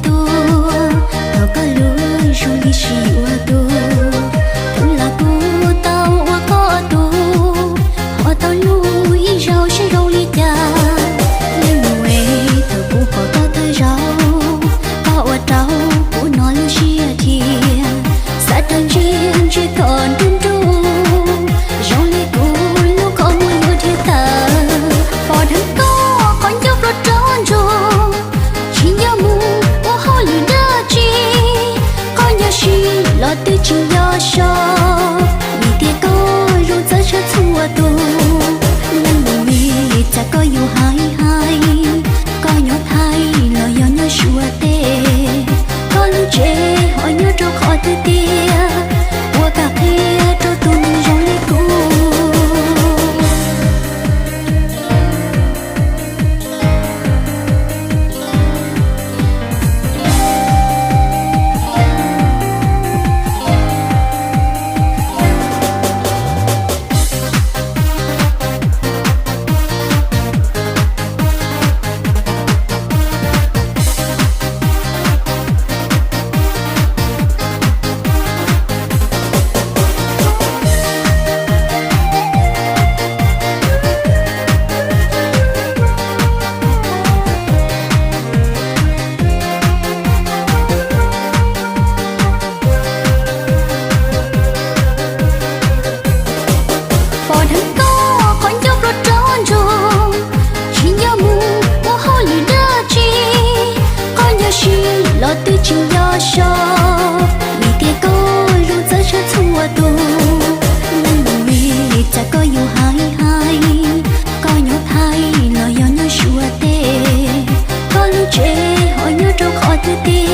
tus, thov koj lub zoo li sib ua tus, thov los kuv tau ua koj tus, ho tau hlub ib zaug seb zoo li cas. Leej muam, thaum kuv pom koj thawj zaug, koj ua rau kuv hnov lub siab dhia, xav rau ntsia ntsia koj nruj nruj, zoo li kuv lub qhov muag yuav dhia tawm. Pom dheev koj qhov ncauj ploj rov ntsuag, tsis nco mus ua hauj lwm dab tsi, qhov nco siab los twb tsis nco so, vim tias koj zoo txawv tshaj txhua tus. Leej muam, txawm koj yuav hais hais, koj nyob Thaib los yog nyob Suav teb, koj lub tsev ho nyob rau qhov twg tiag, puas kam qhia rau tus neeg zoo li kuv? Pom dheev koj qhov ncauj ploj rov ntsuag, tsis nco mus ua hauj lwm dab tsi, qhov nco siab los twb tsis nco so, vim tias koj zoo txawv tshaj txhua tus. Leej muam, txawm koj yuav hais hais, koj nyob Thaib los yog nyob Suav teb, koj lub tsev ho nyob rau qhov twg tiag,